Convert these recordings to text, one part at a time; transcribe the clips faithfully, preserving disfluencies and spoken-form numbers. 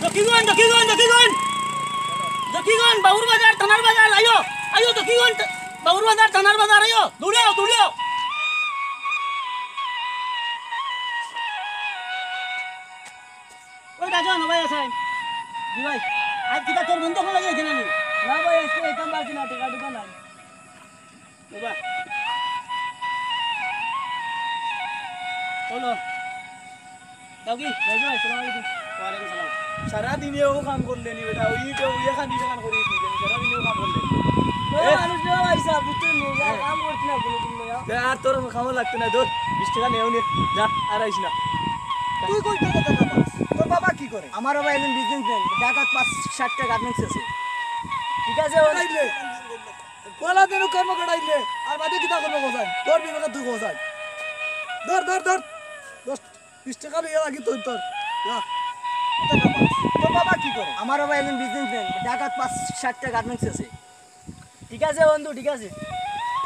জকিগঞ্জ, জকিগঞ্জ, জকিগঞ্জ। জকিগঞ্জ, বাবুর বাজার, থানার বাজার, আইও। আইও, জকিগঞ্জ, বাবুর বাজার, থানার বাজার, আইও। দৌড়িয়াও, দৌড়িয়াও। ওই রাজু, আনো ভাই, আছে। জি ভাই। আজ কিতা তোর বন্ধু ফোন লাগিয়েছে না নি? না ভাই, আজকে এতাম পারছি না, টেকা টুকা নাই। বাবা। বলো। দাও কি? ভাই, ভাই, আসসালামু আলাইকুম। ওয়ালাইকুম সালাম। সারা দিনে ও কাম করলে নি বেটা, ওই তো ওই এখান দিয়ে এখান করে দিই, সারা দিনে ও কাম করলে নি। ওই এ? মানুষ রে ভাই সাহেব, বুঝতে নি, আর হ্যাঁ। কাম করছি না কোনো দিন ভাইয়া। তে আর তোর কামও লাগতো না, ধর, বিশ টাকা নেও নে, যা, আর আইস না। তুই কই থেকে টাকা পাস? তোর বাবা কি করে? আমার বাবা একজন বিজনেসম্যান, ঢাকাত পাঁচ সাতটা গার্মেন্টস আছে। ঠিক আছে, ও কটাইলে? পয়লা দিন কর্ম কটাইলে, আর বাদে কিতা করবো কোথায়? তোর বিবেকে তুই কোথায়? ধর, ধর, ধর। দশ, বিশ টাকা লইয়া লাগি তোর, তোর। যা। তোর বাবা কি করে? আমার বাবা একজন বিজনেসম্যান, ঢাকাত পাঁচ সাতটা গার্মেন্টস আছে। ঠিক আছে বন্ধু, ঠিক আছে।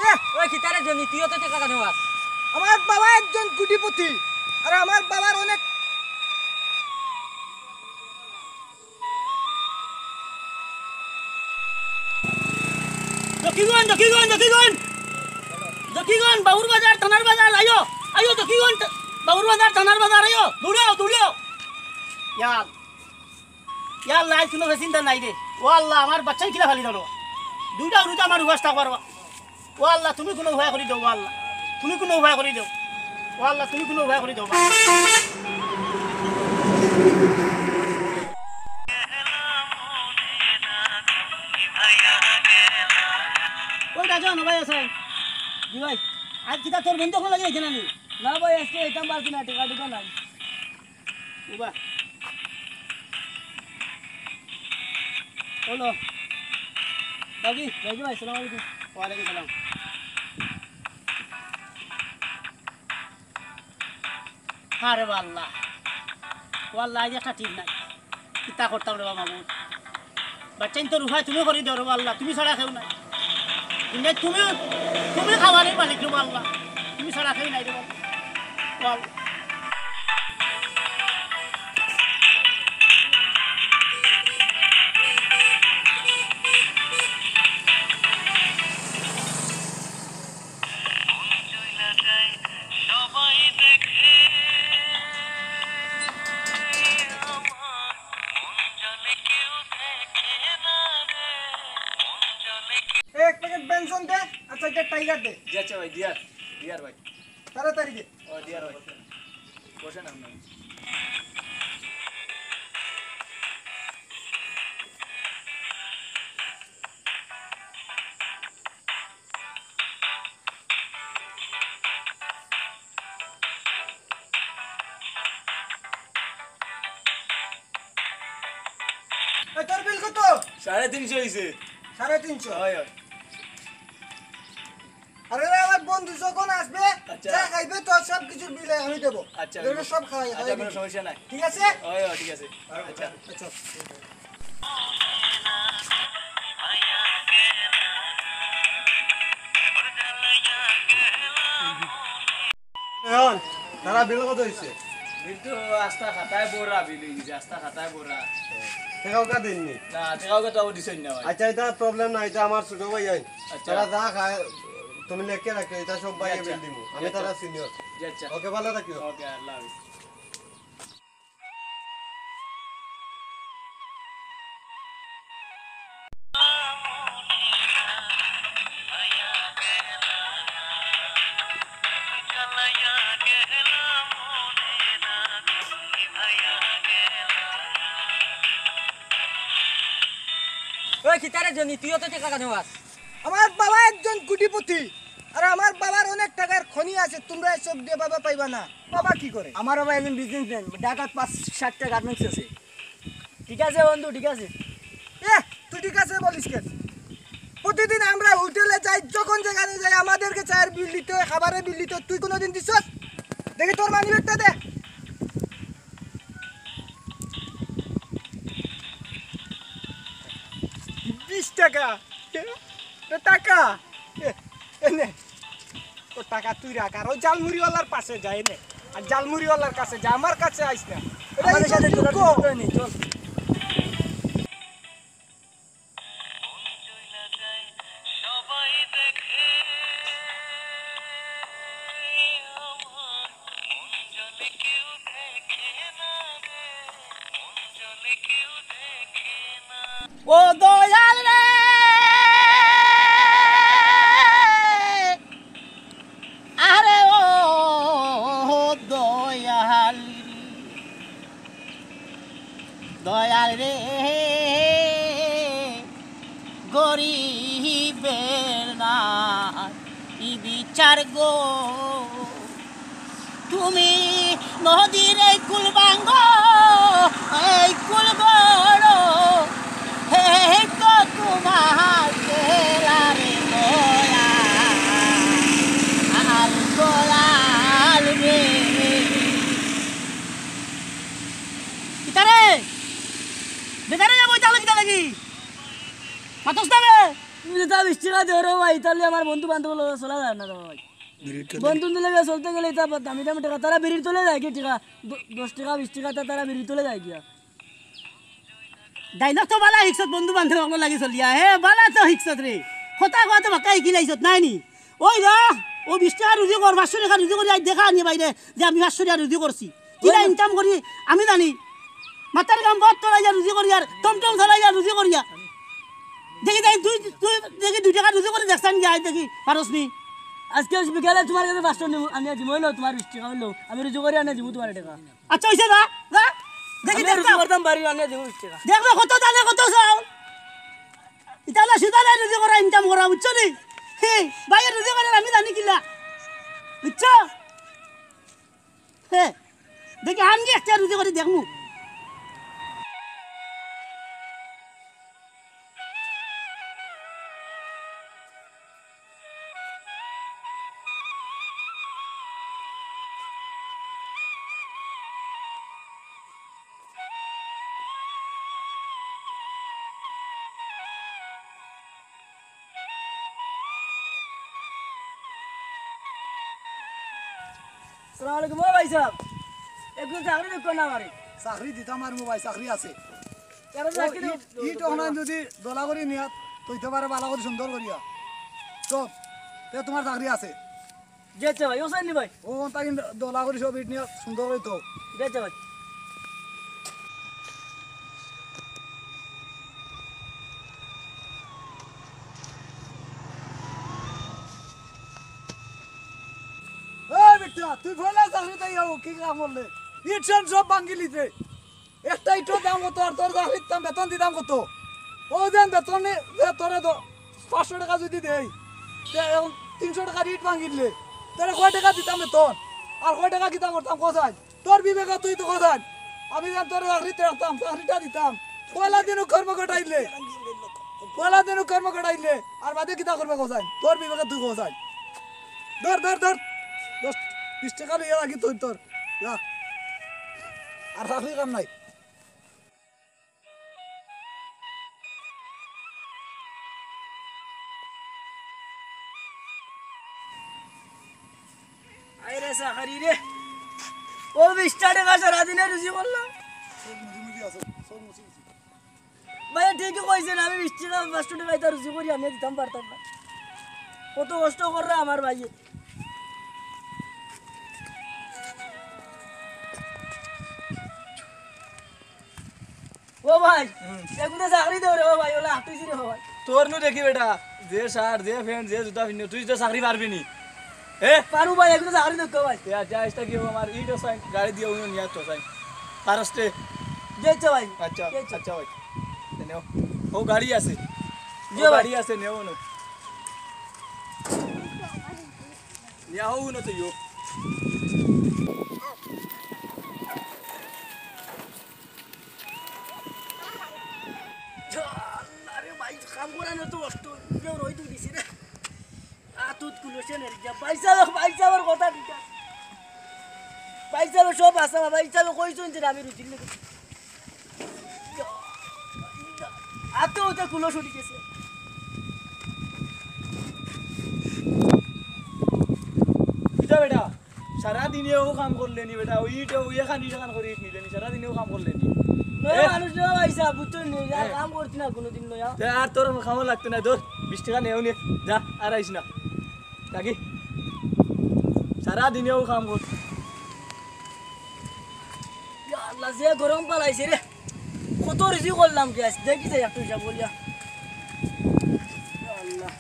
এ, ওই কিতারে জনি, তুইও তো টাকা নেওয়াস। আমার বাবা একজন কোটিপতি, আর আমার বাবার অনেক জকিগঞ্জ, জকিগঞ্জ, জকিগঞ্জ। জকিগঞ্জ, বাবুর বাজার, থানার বাজার, আইও। আইও, জকিগঞ্জ, বাবুর বাজার, থানার বাজার, আইও। দৌড়াও, দৌড়াও। ইয়ার, ইয়ার লাই কোনো চিন্তা নাই রে। ও আল্লাহ, আমার বাচ্চাই কিলা ফালি ধরো। দুইটা উরুতে আমার উপাস থাকবার। ও আল্লাহ, তুমি কোনো উপায় করি দেও, ও আল্লাহ। তুমি কোনো উপায় করি দেও। ও আল্লাহ, তুমি কোনো উপায় করি দেও। ওই রাজু, আনো ভাই, আছে। জি ভাই, আজ কিতা তোর বন্ধু ফোন লাগিয়েছে না নি? না ভাই, আজকে এতাম পারছি না, টেকা টুকা নাই। উবা। বলো। দাও কি? দাও কি ভাই? সালাম আলাইকুম। ওয়ালাইকুম সালাম। আরে আল্লাহ। ও আল্লাহ, আজ একটা ঠিক নাই। কিতা করতাম রে বাবা, মাবুদ? বাচ্চাইন তো রুফায় তুমি করি দেও রে আল্লাহ, তুমি ছাড়া কেউ নাই। দুনিয়াত তুমি, তুমি খাবারের মালিক রে আল্লাহ, তুমি ছাড়া কেউ নাই রে বাবা। ও আল্লাহ। এক প্যাকেট বেনসন দে, আর চাইরটা টাইগার দে। জি আচ্ছা ভাই, দিয়ার, দিয়ার ভাই। তাড়াতাড়ি দে। ও, দিয়ার ভাই। বসেন আপনি। এই, তোর বিল কত? সাড়ে তিনশো অইছে। সাড়ে তিনশো? হয়, হয়। আরে, আমার বন্ধু যখন আসবে, আচ্ছা। যা খাইবে, তোর সব কিছুর বিল আমি দেবো। আচ্ছা, এগুলো সব খাওয়াই, আচ্ছা, খাওয়াই কোনো দিবি। সমস্যা নাই। ঠিক আছে? হয়, হয়, ঠিক আছে। আচ্ছা। আচ্ছা। এখন তারা বিল কত হইছে? বিল তো আস্তা খাতায় ভরা বিল হয়ে গেছে, আস্তা খাতায় ভরা। টেকাও কা দিননি? না, টেকাও কা তো আবার দিছইন না ভাই। আচ্ছা, এটা প্রবলেম না, এটা আমার ছোট ভাই আইন। আচ্ছা। তারা যা খায়, তুমি লেখে রাখো, এটা সব ভাইয়ে আচ্ছা। বিল দিমু। আমি আচ্ছা। তারা সিনিয়র। জি, আচ্ছা। ওকে, ভালো থাকিও। ওকে, আল্লাহ হাফিজ। ওই কিতারে জনি, তুইও তো টেকা কানে মাস। আমার বাবা একজন কোটিপতি, আর আমার বাবার অনেক টাকার খনি আছে, তোমরা চোখ দিয়া বাবা পাইবা না। বাবা কি করে? আমার বাবা একজন বিজনেসম্যান, ঢাকাত পাঁচ সাতটা গার্মেন্টস আছে। ঠিক আছে বন্ধু, ঠিক আছে। এ, তুই ঠিক আছে বলিস কেন? প্রতিদিন আমরা হোটেলে যাই, যখন যেখানে যাই, আমাদেরকে চায়ের বিল দিতে হয়, খাবারের বিল দিতে হয়, তুই কোনোদিন দিছস? দেখি তোর মানি ব্যাগটা দে। বিশ টাকা। এ, টাকা। এ, এনে। ও টাকা তুই রাখ, আর ওই জালমুড়িওয়ালার পাশে যা, এনে। আর জালমুড়িওয়ালার কাছে যা, আমার কাছে আইস না। এটা আমাদের সাথে ইজ্জত যোগাযোগ যোগ্য। করতে হয়নি, চল। ও দয়াল রে, আরে ও দয়াল, দয়াল রে, গরিবের না ই বিচার গো। তুমি নদীর এই কুল ভাঙ্গো, এই কুল গড়ো, হে তো তোমার খেলার দয়া আর দয়াল রে। কিতারে? বেতারে যাবো, ইতা লাগি, ইতা লাগি। মাতস না বে? তুমি যেতা বিশ টেকা দেও রে ভাই, ইতা লইয়া আমার বন্ধু বান্ধব লগে চলা যায় না রে ভাই। বিড়ির তলে। বন্ধু লগে চলতে গেলে ইতা দামি দামি টেকা, তারা বিড়ির তলে যায় কি টেকা? দ-, দশ টেকা, বিশ টেকা, তা তারা বিড়ির তলে যায় গিয়া। ডাইলগ তো বালা হিকছত, বন্ধু বান্ধব অকল লাগি চলিয়া। হে, বালা তো হিকছত রে। কথা কওয়া তো বাক্কা হিকিলাইছত, নাই নি? ওই র, ও বিশ টেকা রুজি কর, পাঁচশো টেকা রুজি করি, আজ দেখা আনিয়ে বাইরে যে আমি পাঁচশো টেকা রুজি করছি। কিলা ওই ইনকাম করি আমি জানি। মাথার গাম বত তলাই যা রুজি করি আর টমটম চালাই যা রুজি করিয়া। দেখি, দেখি, দুই, দুই, দেখি, দুই টেকা রুজি করি দেখছান গিয়া, আজ দেখি, পারস নি। আজকে বিকালে তোমার কাছে পাঁচশো নিমু, আনিয়া দিমু, অইলো তোমার বিশ টেকা অইলো। আমি রুজি করি আনিয়া দিমু তোমার টেকা। আচ্ছা, অইছে, যা, যা। দেখি, আমি দেখ রুজি তো। করতাম বাড়ি, আনিয়া দিমু বিশ টেকা। দেখবে কত জানে কত চাও। ইতা হলো সুদা নাই রুজি করা, ইনকাম করা, বুঝছো নি? হে, ভাইয়ে রুজি করে আমি জানি কিলা। বুঝছো? হে, দেখি, আমি একটা রুজি করি দেখমু। আসসালামু আলাইকুম, ও ভাই সাহেব, একটু চাকরি দেখো না আমারে। চাকরি দিতাম আর মো ভাই, চাকরি আছে। কেন ও, চাকরি ইট, দেবো? ইট ওখানে যদি দলা করি নিয়াত, তৈতে পারে বালা করি সুন্দর করিয়া। তো, তে তোমার চাকরি আছে। জি আচ্ছা ভাই, ও সাইনি ভাই। ও, তাই দলা করি সব ইট নিয়াত সুন্দর করি তো। জি আচ্ছা ভাই। এই বেটা, তুই ফয়লা চাকরি তাই যাবো, কি কাম করলে? ইট সব ভাঙ্গিলি রে। একটা ইটর দাম কত আর তোর চাকরির দাম, বেতন দিতাম কত? ও দেন বেতন নে-, যে তোরে দ-, পাঁচশো টেকা যদি দেই, তে এখন তিনশো টেকার ইট ভাঙ্গিলে, তোরে কয় টেকা দিতাম বেতন? আর কয় টেকা কিতা করতাম কসাই? তোর বিবেকে তুই তো কসাই। আমি যেন তোরে চাকরিতে রাখতাম, চাকরিটা দিতাম। পয়লা দিনও কর্ম ঘটাইলে, পয়লা দিনও কর্ম ঘটাইলে, আর বাদে কিতা করবে কসাই? তোর বিবেকে তুই কসাই। ধর, ধর, ধর। দশ, বিশ টেকা লইয়া রাখি তুই তোর। যা। আর চাকরি কাম নাই। আয় রে চাকরি রে। ও বিশ টেকা সারাদিনে রুজি করলাম। ভাই ঠিকই কইছেন, আমি বিশ টেকা, পাঁচশো টেকা ইতা রুজি করি আনিয়া দিতাম পারতাম না। কত কষ্ট কররা আমার ভাইয়ে। ও ভাই, হুম। এগুলো চাকরি দেও রে, ও ভাই, ওলা হাঁটুইছি রে, ও ভাই। তোর নু দেখি বেটা, যে শার্ট, যে প্যান্ট, যে জুতা পিন্নে, তুই তো চাকরি পারবি নি। এ? পারু ভাই, এগুলো চাকরি দেও ভাই। এ, আচ্ছা, আইসটা কি আমার ইট সাইন, গাড়ি দিয়া উনো নিয়া তো সাইন। পারস তে? জি আচ্ছা ভাই। আচ্ছা, জি আচ্ছা। আচ্ছা ভাই। এ নেও। ও গাড়ি আছে। জি ও ভাই। গাড়ি আছে, নেও উনো। নিয়া হো উনো তো ইয়ো। আল্লাহ রে ভাই, কাম করানো তো কষ্ট, কেউ রই তুই দিছি রে। আতুত কুলো সে নেই যা, ভাই সাহেব, ভাই সাহেবের কথা ঠিক আছে। ভাই সাহেব সব আছে, ভাই সাহেব কইছেন যে আমি রুটিন লেগে। আতো ওটা কুলো ছুটি গেছে। কিতা বেটা? সারা দিনে ও কাম করলে নি বেটা, ওই ইট, ওই এখান ইট এখান করে ইট নিলে নি, সারা দিনে ও কাম করলে নি। নয়া এ? মানুষ নয়া পয়সা, বুঝছো নি? আর এ। কাম করছি না কোনোদিন নয়া। তে আর তোর কামও লাগতো না, ধর, বিশ টেকা নেও নে, যা, আর আইস না। কাকি, সারা দিনে ও কাম কর। আল্লাহ, যে গরম পালাইছে রে, কত রুজি করলাম কি আজ, দেখি যাই একটু হিসাব করিয়া। ইয়া আল্লাহ,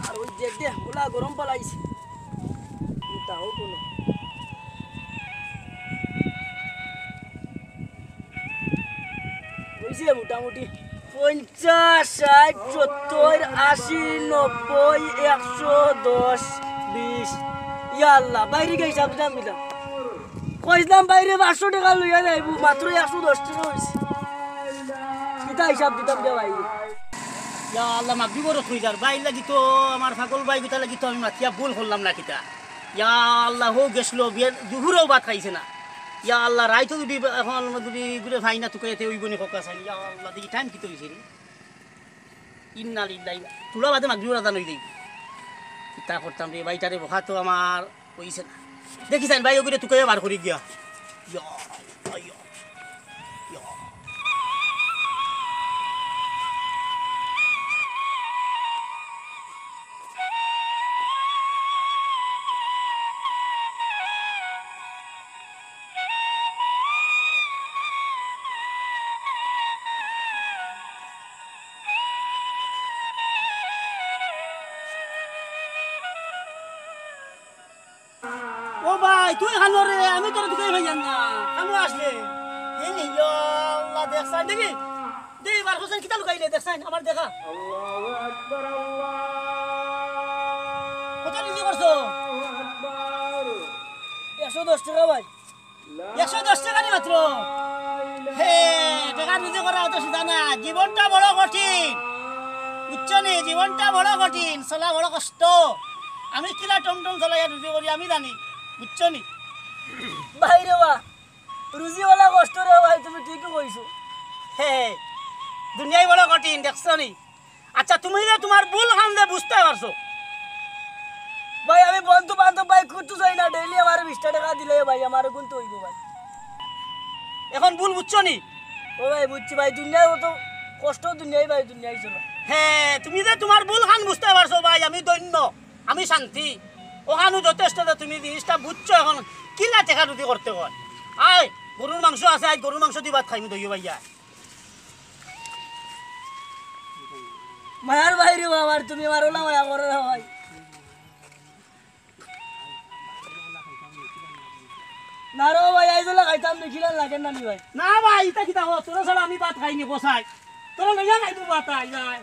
আর ওই দেখ দে, ওলা গরম পালাইছে। তাও কোনো হইছে মোটামুটি। পঞ্চাশ, ষাট, সত্তর, আশি, নব্বই, একশো, দশ, বিশ। ইয়া আল্লাহ, বাইরে গিয়ে হিসাব দিতাম কিতা? কইছিলাম বাইরে পাঁচশো টেকা লইয়া যাইবো, মাত্র একশো দশ টেকা অইছে। কিতা হিসাব দিতাম দে বাইরে? ইয়া আল্লাহ, মাগরিবর অক্ত অই যার। ভাইর লাগি তো, আমার পাগল ভাই গুতার লাগি তো আমি মাতিয়া ভুল করলাম না কিতা? ইয়া আল্লাহ, হউ গেছলো, বিয়ার দুপুরেও ভাত খাইছে না। ইয়া আল্লাহ, রাইতো যদি এখন যদি ঘুরে পাই না, তুকাইয়া তে অইবো নি কউক্কা চাইন। ইয়া আল্লাহ, দেখি টাইম কিতা অইছে রে? ইন্না লিল্লাহি। থুড়া বাদে মাগরিবর আজান অই যাইবো। কিতা করতাম রে, ভাইটারে বকা তো আমার অইছে না। দেখি চাইন ভাই, অগুরে তুকাইয়া বার করি গিয়া। ইয়া, ইয়া, ইয়া। ও ভাই, তুই কানো রে, আমি তোরে তুকাইয়া পাইয়ার না। কানো আসলে? এই, ইয়া আল্লাহ, দেখছাইন দেখি। দেখি, বার করছাইন, কিতা লুকাইলে, দেখছাইন, আমার দেখা। আল্লাহু আকবার, আল্লাহ। কত রুজি করছো? আল্লাহু আকবার। একশো দশ টেকা ভাই। একশো দশ টেকা নি মাত্র। হে, টেকা রুজি করা অত সোজা না। জীবনটা বড় কঠিন। বুঝছো নি? জীবনটা বড় কঠিন। চলা বড় কষ্ট। আমি কিলা টমটম চলাইয়া রুজি করি আমি জানি। বুঝছো নি? ভাই রে বা, রুজি অলা কষ্ট রে ভাই, তুমি ঠিকই কইছো। হে, দুনিয়াই বড় কঠিন, দেখছো নি? আচ্ছা, তুমি যে তুমার ভুল খান যে বুঝতায় পারছো। ভাই, আমি বন্ধু বান্ধব ভাই কুন্তা চাই না, ডেইলি আমারে বিশটা টেকা দিলে ভাই, আমারে কুন্তা অইবো ভাই। এখন ভুল বুঝছো নি? ও ভাই, বুঝছি ভাই, দুনিয়ার অত কষ্ট, দুনিয়াই ভাই, দুনিয়াই চলো। হে, তুমি যে তুমার ভুল খান বুঝতায় পারছো ভাই, আমি ধন্য, আমি শান্তি। অখানউ যথেষ্ট যে তুমি জিনিসটা বুঝছো, এখন কিলা টেকা রুজি করতে কয়। আয়, গরুর মাংস আছে, আয় গরুর মাংস দি ভাত খাইমু দইও ভাইয়া। মায়ার ভাই রে বাবা, তুমি মারো না, মায়া করো না ভাই। না রে ভাই, আইজ অলা খাইতাম নি, খিলান লাগে না নি ভাই। না ভাই, ইতা কিতা কস? তোরা ছাড়া আমি ভাত খাই নি, কসাই। তোরা লইয়া খাইমু ভাত, আয় ভাই।